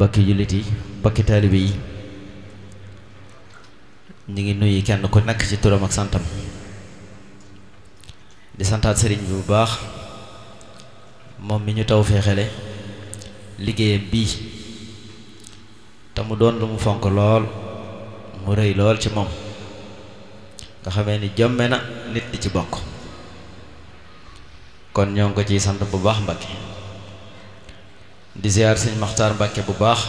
bakki jullit yi bakki taalibe yi ñu ngi nuyu kenn ku nekk ci turam ak santam di santaat sëriñ bi bu baax moom mi ñu taw feexele liggéeyam bii te mu doon lu mu fonk lool mu rëy lool ci moom nga xamee ni jomme na nit di ci bokk kon ñoo ngi ko ciy sant bu baax Mbàkke di ziar sëñ Maxtaar Mbàkke bu baax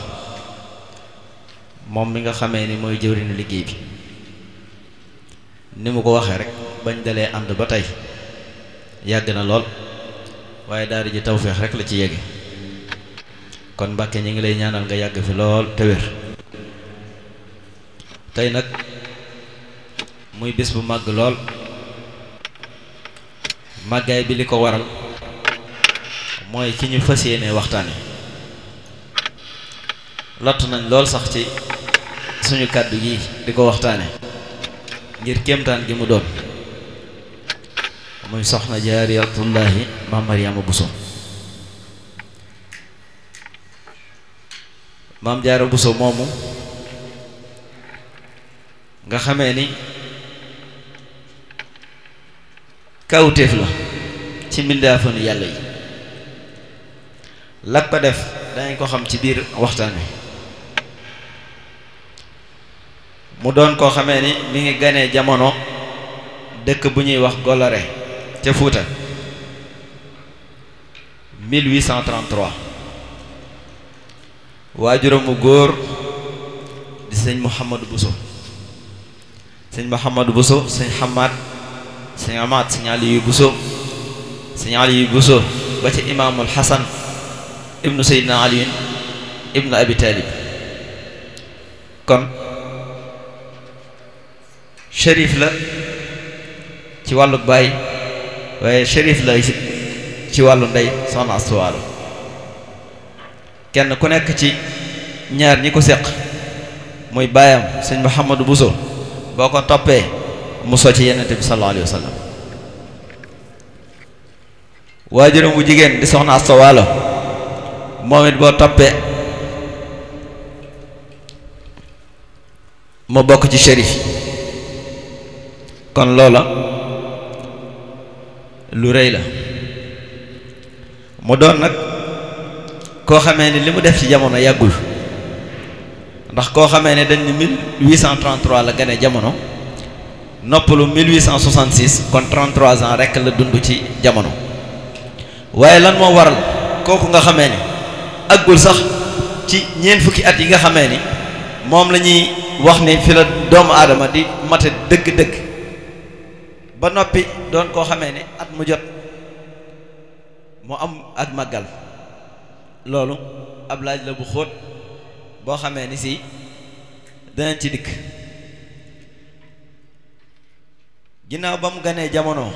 moom mi nga xamee ni mooy jëwriñu liggéey bi ni mu ko waxee rek bañ dalee ànd ba tey yàgg na lool waaye daara ji tawfeex rek la ci yegge kon Mbàkke ñi ngi lay ñaanal nga yàgg fi lool te wér tey nag muy bis bu màgg lool màggaay bi li ko waral mooy ki ñu fas yéene waxtaane lott nañ lool sax ci suñu kàddu gi di ko waxtaane ngir kéemtaan gi mu doon muy soxna jaariyatullaahi maam Mariama Buso maam Jaara Buso moomu nga xamee ni kawtéef la ci mbindaafanu yàlla yi la ko def danañ ko xam ci biir waxtaan wi mu doon koo xamee ni mi ngi ganee jamono dëkk bu ñuy wax Golare ca Fuuta 1833 waajuram mu góor di sëñ Mouhamadou Bousso sëñ Mouhamadou Bousso sëñ Hamad sëñ Amaat sëñ Aliyu Bousso sëñ Aliyu Bousso ba ci imaamul Hasan ibnu Seydina Aliyin ibnu Abi Talib kon shérif la ci wàllu baay waaye shérif la ci wàllu ndey soxna Astu Waalo kenn ku nekk ci ñaar ñi ko seq muy baayam sëñ Mouhamadou Bousso boo ko toppee mu soo ci Yonent bi sallallahu alayhi wa sallam waajuram bu jigéen di soxna Astu Waalo moom it boo toppee mu bokk ci shérif kon loola lu rëy la mu doon nag koo xamee ni li mu def ci jamono yàggul ndax koo xamee ne dañ ni 1833 la gane jamono noppalu 1866 kon 33 ans rekk la dund ci jamono waaye lan moo waral kooku nga xamee ni àggul sax ci ñeent fukki at yi nga xamee ni moom la ñuy wax ni fi la doomu aadama di mate dëgg-dëgg ba noppi doon koo xamee ni at mu jot mu am ak màggal loolu ab laaj la bu xóot boo xamee ni si danañ ci dikk ginnaaw ba mu ganee jamono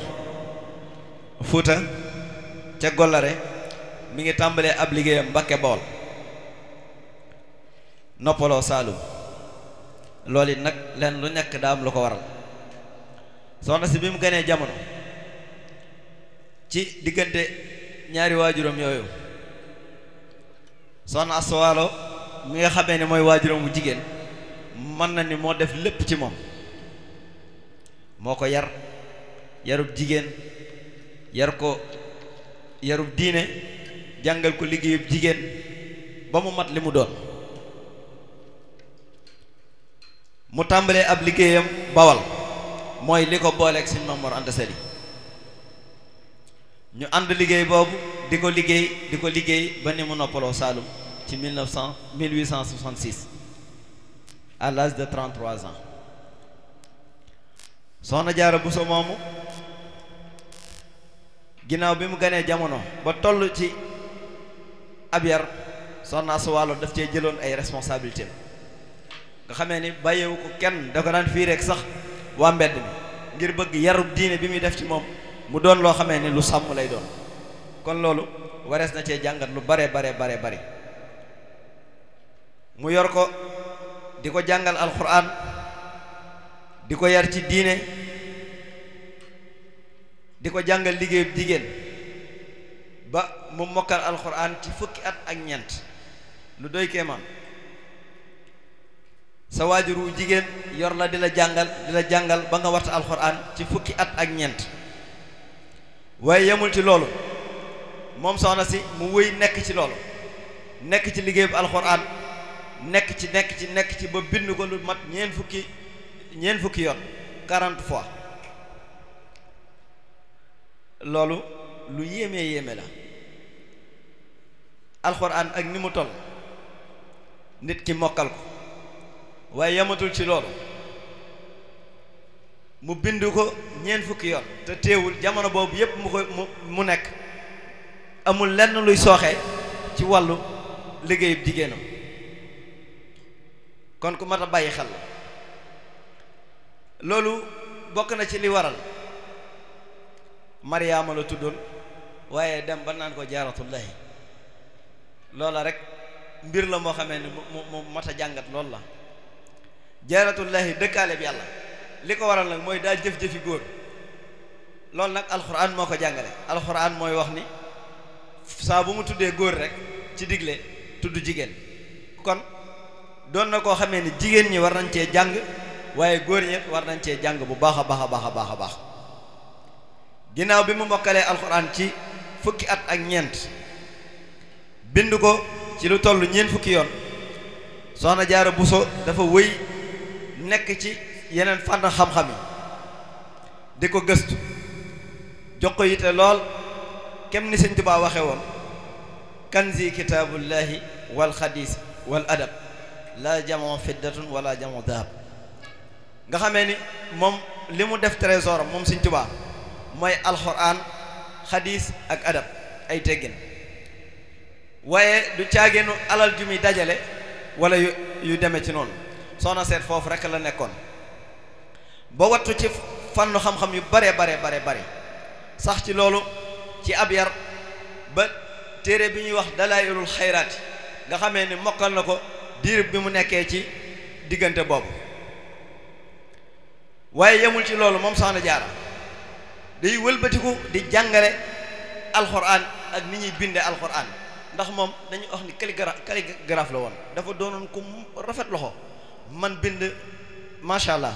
Fuuta ca Gollare mi ngi tàmbalee ab liggéeyam Mbàkke Bawol noppaloo Saalum loolu it nag leen lu nekk daa am lu ko waral soxna si bi mu ganee jamono ci diggante ñaari waajuram yooyu soxna Astu Waalo mi nga xamee ne mooy waajuram bu jigéen mën na ni moo def lépp ci moom moo ko yar yarub jigéen yar ko yarub diine jàngal ko liggéeyub jigéen ba mu mat li mu doon mu tàmbalee ab liggéeyam Bawal mooy li ko booleeg sëñ Maam Mor Anta Sali ñu ànd liggéey boobu di ko liggéey ba ni mu noppaloo Saalum ci 1866 à l'âge de 33 ans soxna Jaara Buso moomu ginnaaw bi mu ganee jamono ba toll ci ab yar soxna Astu Waalo daf cee jëloon ay responsabilités nga xamee ni bàyyewu ko kenn da ko daan fii rek sax waa mbedd mi ngir bëgg yarub diine bi muy def ci moom mu doon loo xamee ni lu sàmm lay doon kon loolu warees na cee jàngat lu bare mu yor ko di ko jàngal alxuraan di ko yar ci diine di ko jàngal liggéeyub jigéen ba mu mokkal alxuraan ci fukki at ak ñeent lu doy kéemaan sa waajur wu jigéen yor la di la jàngal ba nga warta alxuraan ci fukki at ak ñeent waaye yemul ci loolu moom soxna si mu wëy nekk ci loolu nekk ci liggéey bu alxuraan nekk ci ba bind ko lu mat ñeent fukki yoon 40 fois loolu lu yéeme la alxuraan ak ni mu toll nit ki mokkal ko waaye yamatul ci loolu mu bind ko ñeent fukki yoon te teewul jamono boobu yépp mu nekk amul lenn luy sooxe ci wàllu liggéeyub jigéenam kon ku mat a bàyyi xel loolu bokk na ci li waral Mariama la tuddoon waaye dem ba naan ko jaaratullahi loola rek mbir la moo xamee ne mu mat a jàngat loolu la jaaratullahi dëkkaale bi yàlla li ko waral nag mooy daa jëf-jëfi góor loolu nag alxuraan moo ko jàngale alxuraan mooy wax ni saa bu mu tuddee góor rek ci digle tudd jigéen kon doon na koo xamee ni jigéen ñi war nañ cee jàng waaye góor ñi war nañ cee jàng bu baax a baax ginnaaw bi mu mokkalee alxuraan ci fukki at ak ñeent bind ko ci lu toll ñeent fukki yoon soxna Jaara Buso dafa wëy nekk ci yeneen fànn xam-xam yi di ko gëstu jox ko yite lool kem ni Sëñ Tuubaa waxe woon kanzi kitaabullahi wal xadiis wal adab la jamoo fiddatun wala jamoo dahab nga xamee ni moom li mu def trésor am moom Sëñ Tuubaa mooy alxuraan xadiis ak adab ay teggin waaye du caageenu alal ju muy dajale wala yu demee ci noonu soxna seet foofu rek la nekkoon ba wattu ci fànnu xam-xam yu bare sax ci loolu ci ab yar ba téere bi ñuy wax dalaa'ilul xayraati nga xamee ni mokkal na ko diir bi mu nekkee ci diggante boobu waaye yemul ci loolu moom soxna Jaara day wëlbatiku di jàngale alxuraan ak ni ñuy binde alxuraan ndax moom dañu wax ni calligraphe la woon dafa doonoon ku rafet loxo man bind macha allah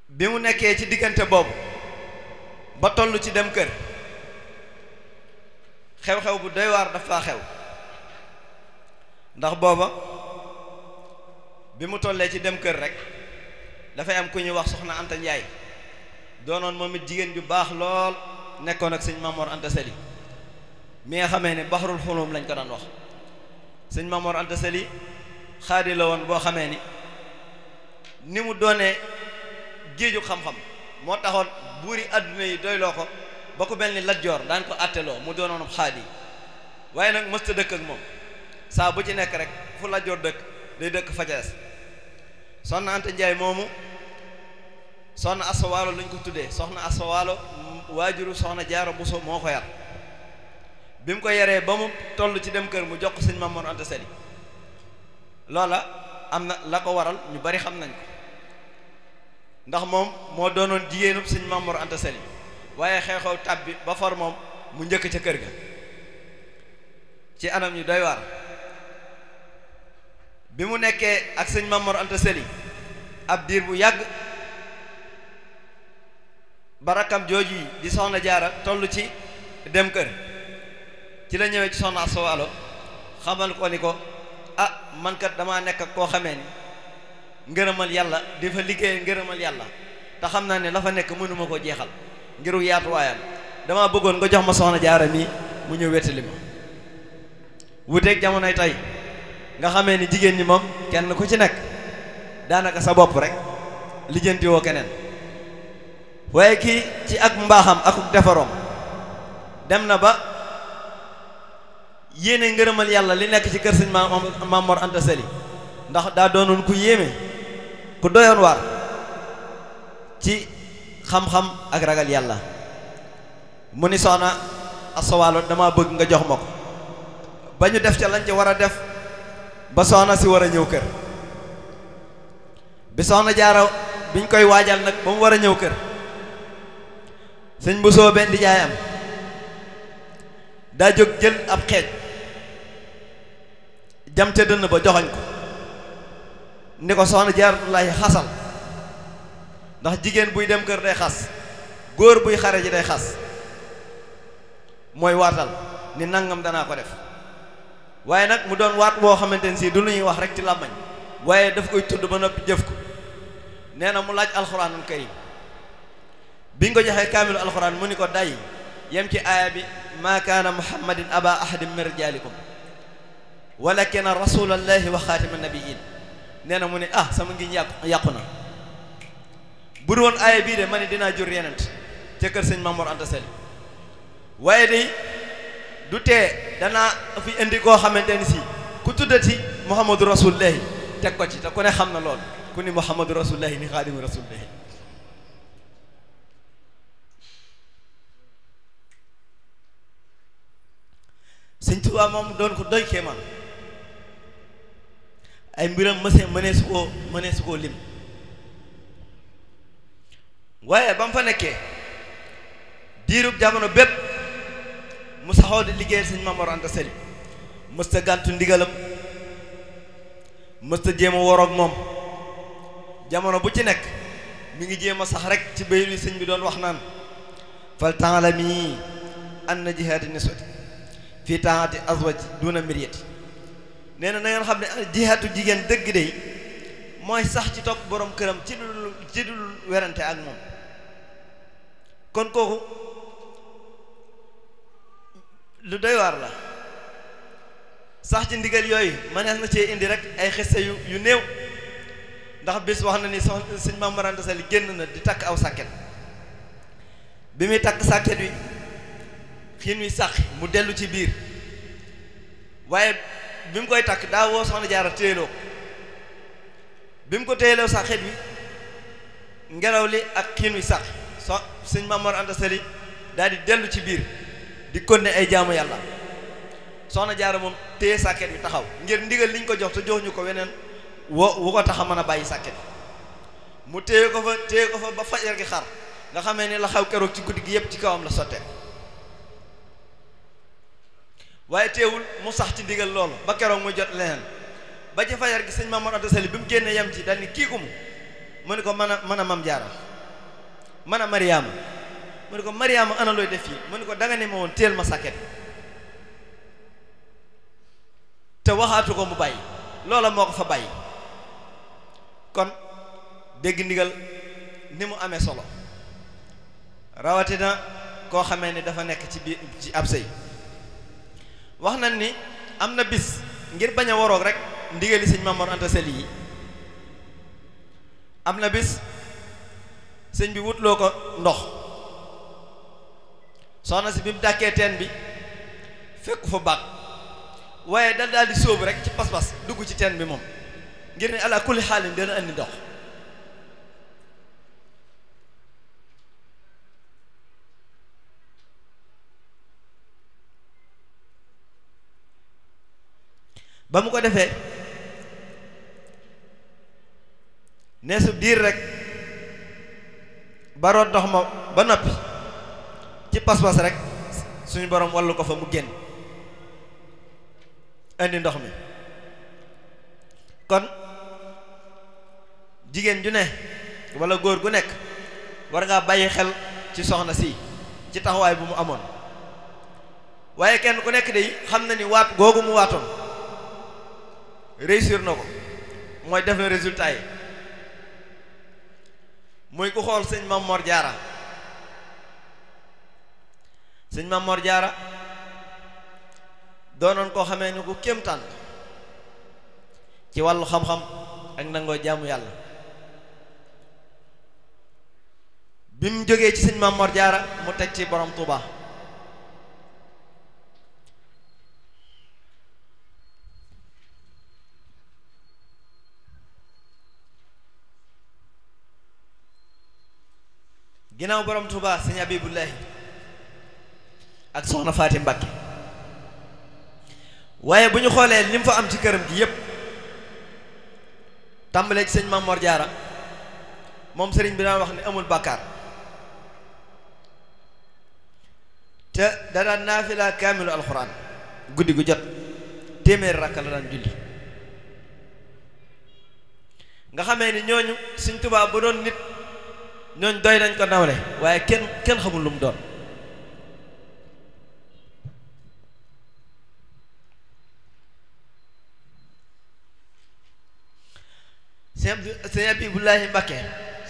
bi mu nekkee ci diggante boobu ba toll ci dem kër xew-xew bu doy waar dafa xew ndax booba bi mu tollee ci dem kër rek dafay am ku ñuy wax soxna Anta Njaay doonoon moom it jigéen ju baax lool nekkoon ak sëñ Mamor Anta Sali mi nga xamee ne baxarul xulum lañ ko daan wax sëñ Mamor Anta Sali xaadi la woon boo xamee ni mu doonee géeju xam-xam moo taxoon buuri adduna yi doyloo ko ba ku mel ni Lat Joor daan ko àtteloo mu doonoon xaadi waaye nag mësta dëkk ak moom saa bu ci nekk rek fu Lat Joor dëkk day dëkk fajaas soxna Anta Njaay moomu soxna Asta Waalo lañ ko tuddee soxna Asta Waalo waajuru soxna Jaara Buso moo ko yar bi mu ko yaree ba mu toll ci dem kër mu jox ko sëñ Mamoor Anta Sali loola am na la ko waral ñu bari xam nañ ko ndax moom moo doonoon jigéenub sëñ Mamoor Anta Sali waaye xew-xew tàbbi ba far moom mu njëkk ca kër ga ci anam ñu doy waar bi mu nekkee ak sëñ Mamoor Anta Sali ab diir bu yàgg barakam jooju yi di soxna Jaara toll ci dem kër ci la ñëwee ci soxna Asta Waalo xamal ko ni ko ah man kat damaa nekk ak koo xamee ni ngërëmal yàlla di fa liggéey ngërëmal yàlla te xam naa ne la fa nekk mënuma ko jeexal ngiru yaatuwaayam damaa bëggoon nga jox ma soxna Jaara mii mu ñëw wettali ma wuteeg jamonoy tey nga xamee ni jigéen ñi moom kenn ku ci nekk daanaka sa bopp rek lijjanti woo keneen waaye kii ci ak mbaaxam ak defaroom dem na ba yéene ngërëmal yàlla li nekk ci kër sëñ Mamor Anta Sali ndax daa doonoon ku yéeme ku doyoon waar ci xam-xam ak ragal yàlla mu ni soxna Asta Waalo dama bëgg nga jox ma ko ba ñu def ca lañ ca war a def ba soxna si war a ñëw kër bi soxna Jaara biñ koy waajal nag ba mu war a ñëw kër sëñ bu soobee ndijaayam daa jóg jël ab xeej jam ca dënn ba joxoñ ko ni ko soxna Jaaratullaahi xasal ndax jigéen buy dem kër day xas góor buy xare ji day xas mooy waatal ni nangam danaa ko def waaye nag mu doon waat boo xamante ne si du lu ñuy wax rek ci làmmañ waaye daf koy tudd ba noppi jëf ko nee na mu laaj alxuraanul karim bi nga ko joxee kaamilu alxuraan mu ni ko day yem ci aaya bi maa kaana muhammadin aba ahadin min rijaalikum walakina rasulallahi wa xaatima nabiyin nee na mu ne sama ngi yàqu na bu du woon aaya bii de ma ne dinaa jur yenent ca kër sëñ Mamoor Anta Sali waaye day du tee danaa fi indi koo xamante ni si ku tuddati muhammadu rasulullahi teg ko ci te ku ne xam na lool ku ni muhammadu rasulullahi ni xaadimu rasulullahi sëñ Tuubaa moom doon ko doy kéemaan ay mbiram mënee su koo lim waaye ba mu fa nekkee diirub jamono bépp mu saxoo di liggéeyal sëñ Mamoor Anta Sali mësta gàntu ndigalam mësta jéem a woroog moom jamono bu ci nekk mi ngi jéem a sax rek ci bay li sëñ bi doon wax naan fal ta'lami anna jihaadi niswati fii taati azwaj duna miryati nee na ngeen xam ne jihaatu jigéen dëgg de mooy sax ci topp borom këram ci dul werante ak moom kon kooku lu doy waar la sax ci ndigal yooyu mënees na cee indi rek ay xisse yu néew ndax bis wax na ni sëñ Maam Mor Anta Sali génn na di takk aw sàkket bi muy takk sàkket wi xiin wi sàq mu dellu ci biir waaye bi mu koy takk daa woo soxna Jaara téyeloo ko bi mu ko téyeloo sàkket wi ngelaw li ak xiin wi sàq sëñ Maam Mor Anta Sali daal di dellu ci biir di konne ay jaamu yàlla soxna Jaara moom téye sàkket bi taxaw ngir ndigal liñ ko jox te jox ñu ko weneen wu ko tax a mën a bàyyi sàkket mu téye ko fa ba fajar gi xar nga xamee ni la xaw keroog ci guddi gi yépp ci kawam la sottee waaye teewul mu sax ci ndigal loolu ba keroog muy jot leneen ba ci fajar gi sëñ Maam Mor Anta Sali bi mu génnee yem ci dal ni kii ku mu ne ko mën a Mam Jaara mën a Mariama mu ne ko Mariama ana looy def fii mu ne ko danga ne ma woon téel ma sàkket te waxaatu ko mu bàyyi loola moo ko fa bàyyi kon dégg ndigal ni mu amee solo rawatina koo xamee ni dafa nekk ci biir ci ab sëy wax nañ ni am na bis ngir bañ a waroog rek ndigali sëñ Maam Mor Anta Sali yi am na bis sëñ bi wutloo ko ndox soxna si bi mu dàkkee teen bi fekku fa baag waaye daal di sóobu rek ci pas-pas dugg ci teen bi moom ngir ne ala kulli xaalin dina andi ndox ba mu ko defee nee su diir rek ba root ndox ma ba noppi ci pas-pas rek suñu borom wallu ko fa mu génn indi ndox mi kon jigéen ju ne walla góor gu nekk war ngaa bàyyi xel ci soxna si ci taxawaay bu mu amoon waaye kenn ku nekk de xam na ni waat googu mu waatoon réussir na ko mooy def na résultat yi muy ku xool sëñ Maam Mor Jaara sëñ Maam Mor Jaara doonoon koo xamee ni ku kéemtaan ci wàllu xam-xam ak nangoo jaamu yàlla bi mu jógee ci sëñ Maam Mor Jaara mu teg ci borom Touba ginnaaw borom Touba sëñ Abibullahi ak soxna Faati Mbàkke waaye bu ñu xoolee li mu fa am ci këram gi yépp tàmbalee ci sëñ Maam Mor Jaara moom sëriñ bi daan wax ne amul bàkkaar te da daan naafila kaamilu alxuraan guddi gu jot téeméeri rakka la daan julli nga xamee ni ñooñu Sëñ Tuubaa bu doon nit ñooñ doy nañ ko nawle waaye kenn xamul lu mu doon sëñ Abibullahi Mbakke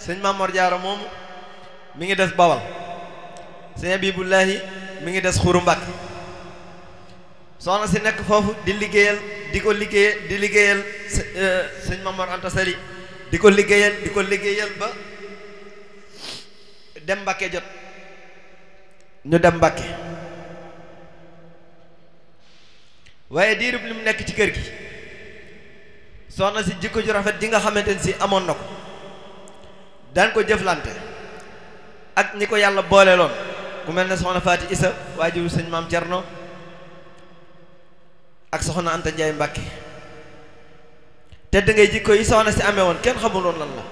sëñ Mamor Jaara moomu mi ngi des Bawal sëñ Abibullahi mi ngi des Xuru Mbakke soxna si nekk foofu di liggéeyal sëñ Mamor Anta Sali di ko liggéeyal ba dem Mbakke jot ñu dem Mbakke waaye diirub li mu nekk ci kër gi soxna si jikko ju rafet ji nga xamante ne si amoon na ko daan ko jëflante ak ñi ko yàlla booleeloon ku mel ne soxna Faati Isa waajuru sëñ Maam Cerno ak soxna Anta Njaay Mbàkke tedd ngay jikko yi soxna si amee woon kenn xamuloon lan la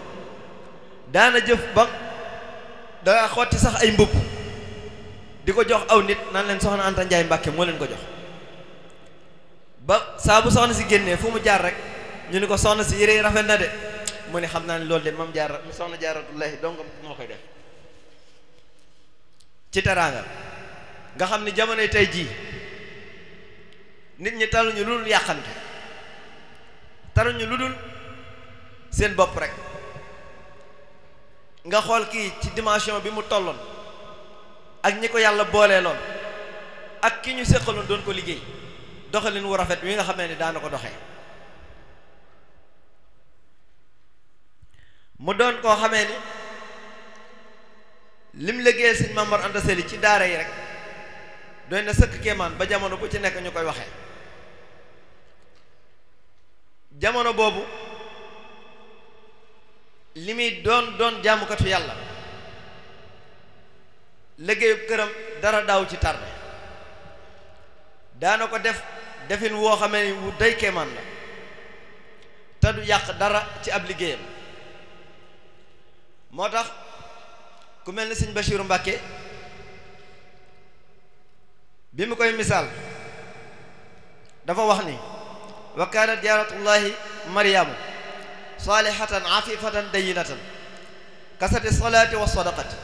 daana jëf ba daa xotti sax ay mbubb di ko jox aw nit naan leen soxna Anta Njaay Mbàkke moo leen ko jox ba saa bu soxna si génnee fu mu jaar rek ñu ni ko soxna si yére yi rafet na de mu ne xam naa ne loolu de mam jaar soxna Jaaratullaahi donc moo koy def ci teraanga nga xam ni jamonoy tey jii nit ñi taluñu lu dul yàqante taluñu lu dul seen bopp rek nga xool kii ci dimension bi mu tolloon ak ñi ko yàlla booleeloon ak ki ñu séqaloon doon ko liggéey doxalin wu rafet wi nga xamee ni daana ko doxee mu doon koo xamee ni lim liggéeyal sëñ Mamor Anta Sali ci daara yi rek doy na sëkk kéemaan ba jamono bu ci nekk ñu koy waxee jamono boobu li muy doon jaamukatu yàlla liggéeyub këram dara daaw ci tardé daana ko defin woo xamee ni wu day kéemaan la te du yàq dara ci ab liggéeyam moo tax ku mel ni sëñ Bachiru Mbàkke bi mu koy misaal dafa wax ni wa kaanat jaaratullahi maryamu salihatan afifatan dayinatan kasati salati wa sadaqati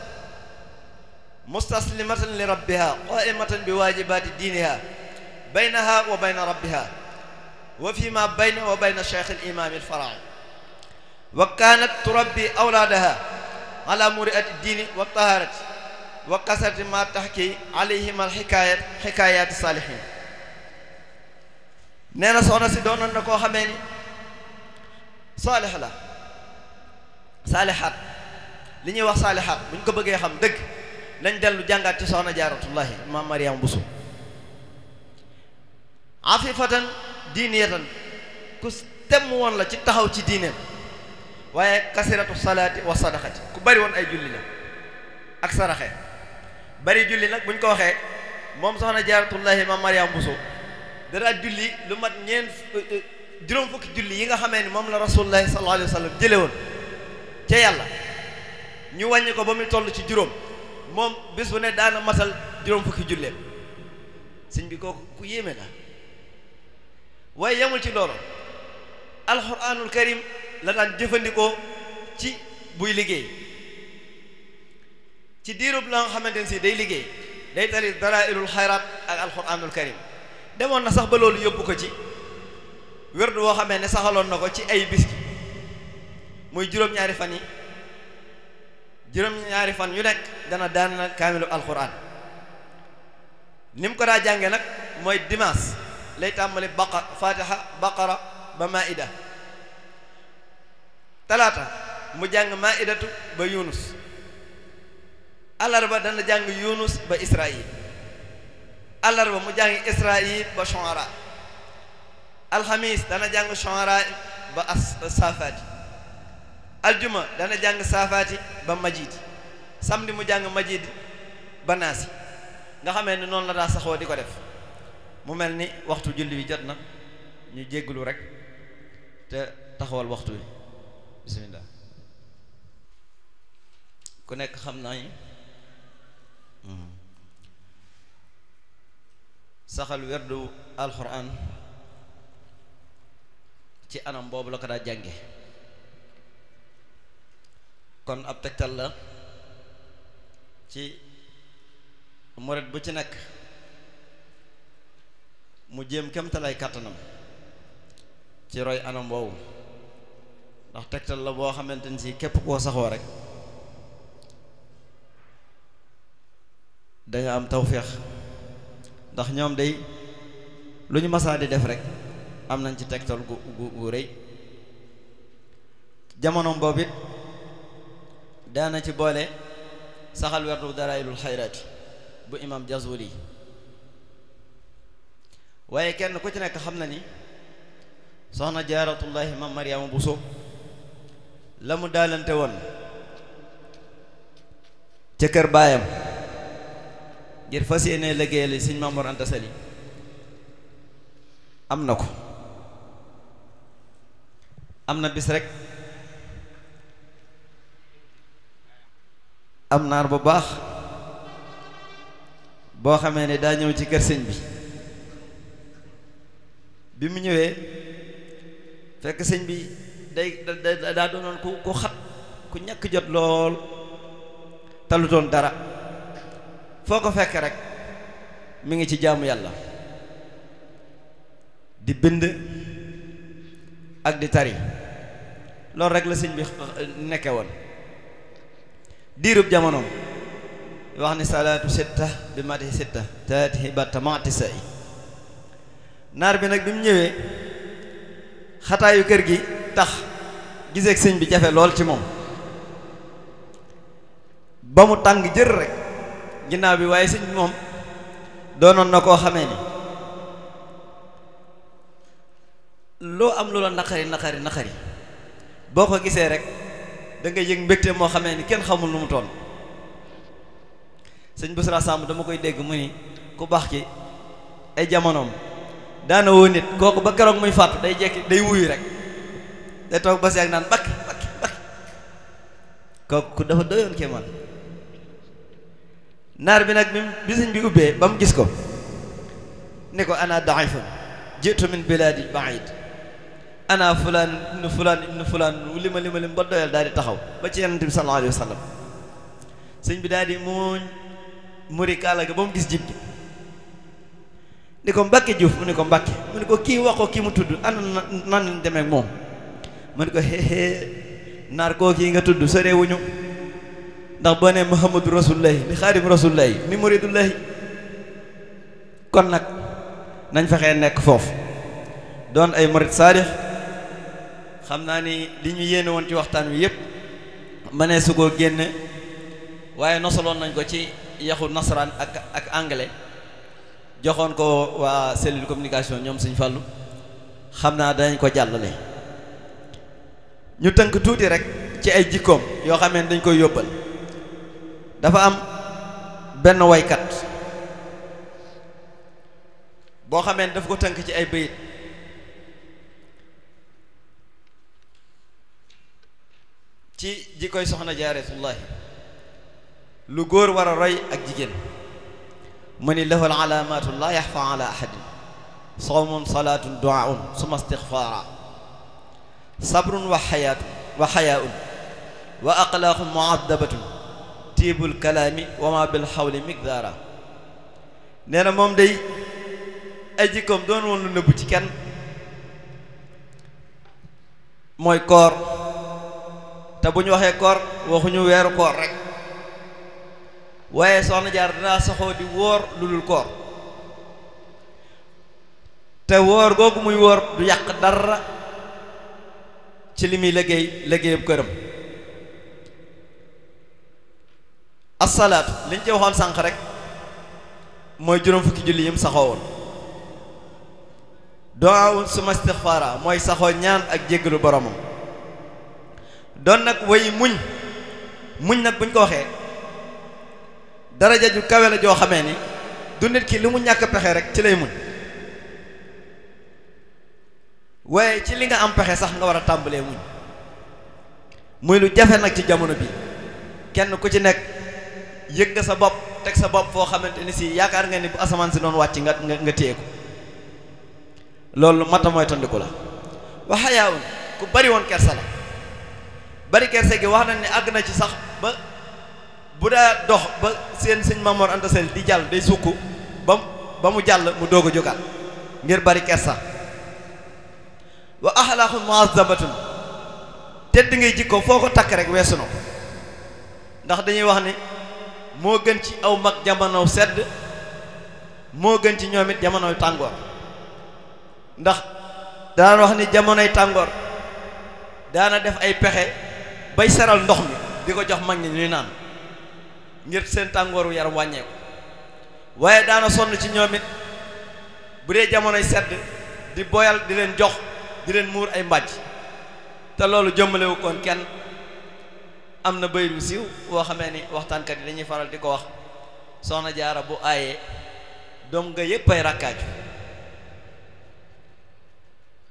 mustaslimatan li rabbiha qaimatan bi wajibati diiniha baynaha wa bayna rabbiha wa fi ma bayna wa bayna cheikh al imam al fara'i wa kaanat turabbi awlaadaha ala muriati diini wa taharati wa kasrati ma tahki alayhim al xikayat salihin nee na soxna si doonoon na koo xamee ni saalix la saalihaat li ñuy wax saalihaat bu ñu ko bëggee xam dëgg nañ dellu jàngaat ci soxna jaaratullahi maam Mariam Buso afifatan diiniyatan ku temm woon la ci taxaw ci diineem waaye kasiratu salaati wa sadaqati ku bari woon ay julli la ak saraxe bari julli nag buñ ko waxee moom soxna jaaratullahi maam Mariam Buso dara julli lu mat juróom fukki julli yi nga xamee ni moom la rasulullahi sallallahu alayhi wa sallam jële woon ca yàlla ñu wàññi ko ba muy toll ci juróom moom bis bu ne daana matal juróom fukki julleem sëñ bi kooku ku yéeme la waaye yemul ci loolu alquranul karim la daan jëfandikoo ci buy liggéey ci diirub la nga xamante ne si day liggéey day tari darairul xayraat ak alquranul karim demoon na sax ba loolu yóbbu ko ci wérdu woo xamee ne saxaloon na ko ci ay bis gi muy juróom-ñaari fan yu nekk daan na kaamilu alquran ni mu ko daa jànge nag mooy dimanche lay tàmbali fatiha baqara ba maida talaata mu jàng maidatu ba yunus àllarba dana jàng yunus ba israil àllarba mu jàng israil ba shuara alxamis dana jàng shuara ba safaati aljuma dana jàng safaati ba majid samedi mu jàng majid ba naasi nga xamee ne noonu la daa saxoo di ko def mu mel ni waxtu julli wi jot na ñu jégglu rek te taxawal waxtu wi bismillah ku nekk xam naa saxal werdu alxuraan ci anam boobu la ko daa jànge kon ab tegtal la ci murit bu ci nekk mu jéem kemtalay kàttanam ci roy anam boobu ndax tegtal la boo xamante ni si képp koo saxoo rek danga am tawféex ndax ñoom day lu ñu masaa di def rek am nañ ci tegtal gu rëy jamonoom boobu it daana ci boole saxal werdu dalailul xayraati bu imam Jazuli waaye kenn ku ci nekk xam na ni soxna jaaratullahi mam Mariama Buso la mu daalante woon ca kër baayam ngir fas yéene liggéeyal Sëñ Maam Mor Anta Sali am na ko am na bis rek am naar bu baax boo xamee ne daa ñëw ci kër sëñ bi mu ñëwee fekk sëñ bi daa doonoon ku xat ku ñàkk jot lool talutoon dara foo ko fekk rek mi ngi ci jaamu yàlla di bind ak di tari loolu rek la sëñ bi nekke woon diirub jamonoom wax ni salaatu sitta bi mati sitta taati batta mati say naar bi nag bi mu ñëwee xataayu kër gi tax giseeg sëñ bi jafe lool ci moom ba mu tàng jër rek ginnaaw bi waaye sëñ bi moom doonoon na koo xamee ni loo am lu la naqari boo ko gisee rek da nga yëg mbégte moo xamee ni kenn xamul nu mu toll sëñ Busra Samb dama koy dégg mu ni ku baax ki ay jamonoom daana woo nit kooku ba keroog muy fàttu day jekki day wuyu rek day toog ba si ak naan bakki kooku dafa doyoon kéemaan naar bi nag bi sëñ bi ubbee ba mu gis ko ni ko ana daifun jiitu min bilaadi baid ana fulaan ibnu fulaan lima lim ba doyal daal di taxaw ba ci yonent bi sallallahu alayhi wa sallam sëñ bi daal di muri kaala ga ba mu gis jib gi ni ko Mbàkke Juuf mu ni ko Mbàkke mu ni ko kii wax ko kii mu tudd ana nan lañ demee ak moom mu ni ko xeexee naar koo kii nga tudd sorewuñu ndax boo nee Muhammadu Rasulullahi ni Xaadim Rasulullahi ni Muridullahi kon nag nañ fexee nekk foofu doon ay murid saadix xam naa ni li ñu yéene woon ci waxtaan wi yépp mënee su koo génne waaye nosaloon nañ ko ci yaxu nasaraan ak anglais joxoon ko waa cellule communication ñoom Sëñ Fallu xam naa danañ ko jàllale ñu tënk tuuti rek ci ay jikkoom yoo xam ne dañ koy yóbbal dafa am benn waykat boo xamee daf ko tënk ci ay bayit ci jikkoy soxna Jaaratullaahi lu góor war a roy ak jigéen mu ni lahu alaamaatu laa yaxfa ala ahadin sawmun salaatun duaun suma istixfaara sabrun wa xayaaun wa aqlaaqun muaddabatun tiibul kalaami wa ma bil xawli miqdaara nee na moom day ay jikkoom doon woon lu nëbbu ci kenn mooy koor te bu ñu waxee koor waxuñu weeru koor rek waaye soxna jaar danaa saxoo di wóor lu dul koor te wóor googu muy wóor du yàq dara ci li muy liggéeyam këram asalaatu liñ ci waxoon sànq rek mooy juróom fukki julli yim saxoo woon du'a suma istixfaara mooy saxoo ñaan ak jéggalu boromam doon nag way muñ nag buñ ko waxee daraja ju kawe la joo xamee ni du nit ki li mu ñàkk pexe rek ci lay muñ waaye ci li nga am pexe sax nga war a tàmbalee muñ muy lu jafe nag ci jamono bi kenn ku ci nekk yëg nga sa bopp teg sa bopp foo xamante ni si yaakaar nga ni bu asamaan si doon wàcc nga téye ko loolu mata mooy tondiku la. wa xayaawun ku bari woon kersa la bari kersa gi wax nañ ne àgg na ci sax ba bu daa dox ba seen sëñ Mamoor Anta Sali di jàll day sukk ba mu jàll mu doog a jógaat ngir bari kersa. wa axlaaqun muazzabatun tedd ngay jikko foo ko takk rek weesu na ndax dañuy wax ni moo gën ci aw mag jamono sedd moo gën ci ñoom it jamonoy tàngoor ndax daan wax ni jamonoy tàngoor daana def ay pexe bay seral ndox mi di ko jox mag ñi ñuy naan ngir seen tàngooru yaram wàññeeku waaye daana sonn ci ñoom it bu dee jamonoy sedd di boyal di leen jox di leen muur ay mbàjj te loolu jëmmalewu koon kenn. am na bayru siiw boo xamee ni waxtaankat yi dañuy faral di ko wax soxna jaara bu aayee doom nga yépp ay rakkaaju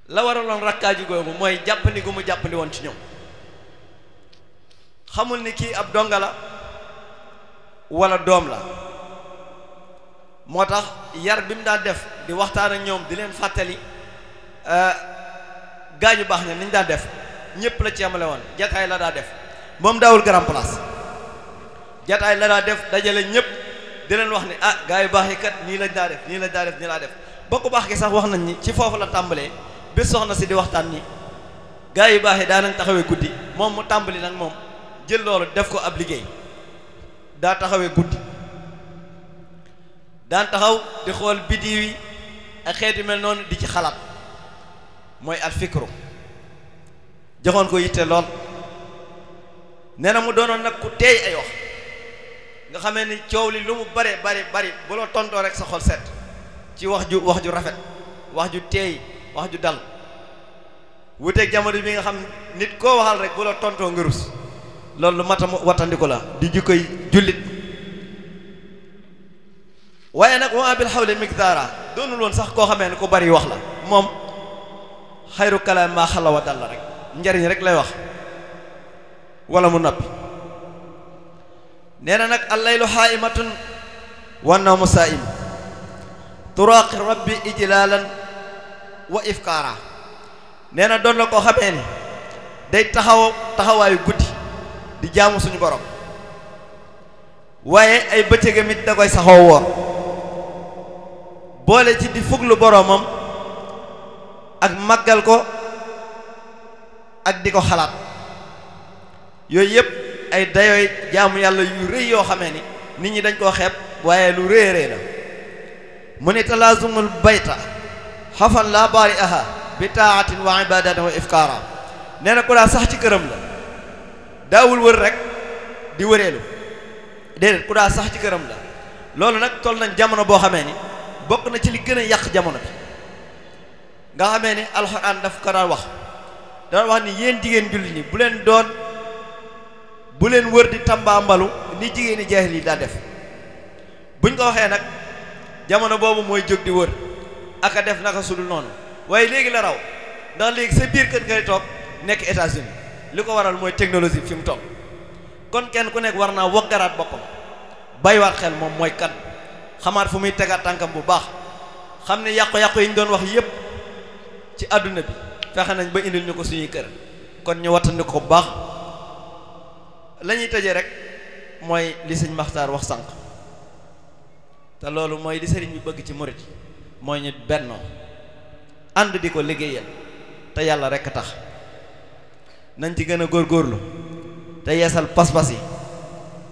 la waraloon rakkaaju googu mooy jàppandi gu mu jàppandi woon ci ñoom xamul ni kii ab donga la wala doom la moo tax yar bi mu daan def di waxtaan ak ñoom di leen fàttali gaañu baax nga niñ daan def ñépp la ci amale woon jataay la daa def moom daawul grand place jataay la daa def dajale ñëpp di leen wax ni ah gaa yu baax yi kat nii lañ daa def nii lañ daa def nii laa def bokk baax gi sax wax nañ ni ci foofu la tàmbalee bés soxna si di waxtaan ni gaa yu baax yi daa nañ taxawee guddi moom mu tàmbali nag moom jël loolu def ko ab liggéey daa taxawee guddi daan taxaw di xool biddiw yi ak xeeti mel noonu di ci xalaat mooy al fikru joxoon ko yitte lool nee na mu doonoon nag ku teey ay wax nga xamee ni coow li lu mu bari bu la tontoo rek sa xol set ci wax ju rafet wax ju teey wax ju dal wuteeg jamono bi nga xam nit koo waxal rek bu la tontoo nga rus loolu lu mata wattandiku la di jikkoy jullit waaye nag wa bil xawle miqdaara doonul woon sax koo xamee ne ku bari wax la moom xayru kalaam maa xala wa dal la rek njariñ rek lay wax wala mu noppi nee na nag allaylu xaaimatun wa nawmu saa'im turaaqi rabbi ijlaalan wa ifkaara nee na doon la koo xamee ni day taxawaayu guddi di jaamu suñu borom waaye ay bëccëgam it da koy saxoo woor boole ci di fuglu boromam ak màggal ko ak di ko xalaat yooyu yëpp ay dayooy jaamu yàlla yu rëy yoo xamee ni nit ñi dañ koo xeeb waaye lu rëy rëy la mu ni talaazumul bayta xafan la baari aha bi taatin wa ibadatin wa ifkaara nee na ku daa sax ci këram la daawul wër rek di wëreelu déedéet ku daa sax ci këram la loolu nag toll nañ jamono boo xamee ni bokk na ci li gën a yàq jamono bi nga xamee ni alxuraan daf ko daan wax ni yéen jigéen julli ñi bu leen wër di tambaambalu ni jigéeni jaahil yi daa def buñ ko waxee nag jamono boobu mooy jóg di wër aka def naka sudul noonu waaye léegi la raw ndax léegi sa biir kër ngay toog nekk États-Unis li ko waral mooy technologie fi mu toog kon kenn ku nekk war naa woggaraat boppam bàyyiwaat xel moom mooy kan xamaat fu muy tegaat tànkam bu baax xam ne yàqu-yàqu yi ñu doon wax yépp ci àdduna bi fexe nañ ba indil ñu ko suñuy kër kon ñu wattandi ko bu baax la ñuy tëjee rek mooy li sëñ Maxtaar wax sànq te loolu mooy li sëriñ bi bëgg ci murit mooy ñu bennoo ànd di ko liggéeyal te yàlla rek a tax nañ ci gën a góorgóorlu te yeesal pas-pas yi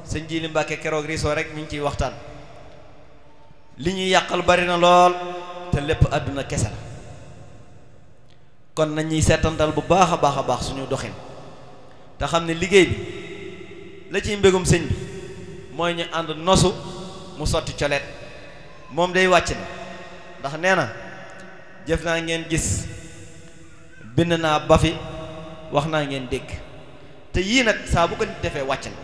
sëñ Jili Mbàkke keroog riisoo rek ñu ngi ciy waxtaan li ñuy yàqal bari na lool te lépp àdduna kese la kon nañ ñuy seetantal bu baax a baax suñu doxin te xam ne liggéey bi la ciy mbégum sëñ bi mooy ñu ànd nosu mu sotti coleet moom day wàcc na ndax nee na jëf naa ngeen gis bind naa ba fi wax naa ngeen dégg te yii nag saa bu ko nit defee wàcc na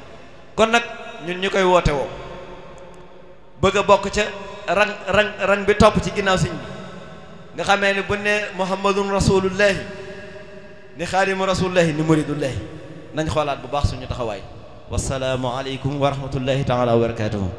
kon nag ñun ñu koy woote woo bëgg a bokk ca rang bi topp ci ginnaaw sëñ bi nga xamee ne bu ne muhammadun rasulullahi ni xaadimu rasulullahi ni muridullahi nañ xoolaat bu baax suñu taxawaay wasalaamu aleykum wa rahmatullahi taala wa barakatuhu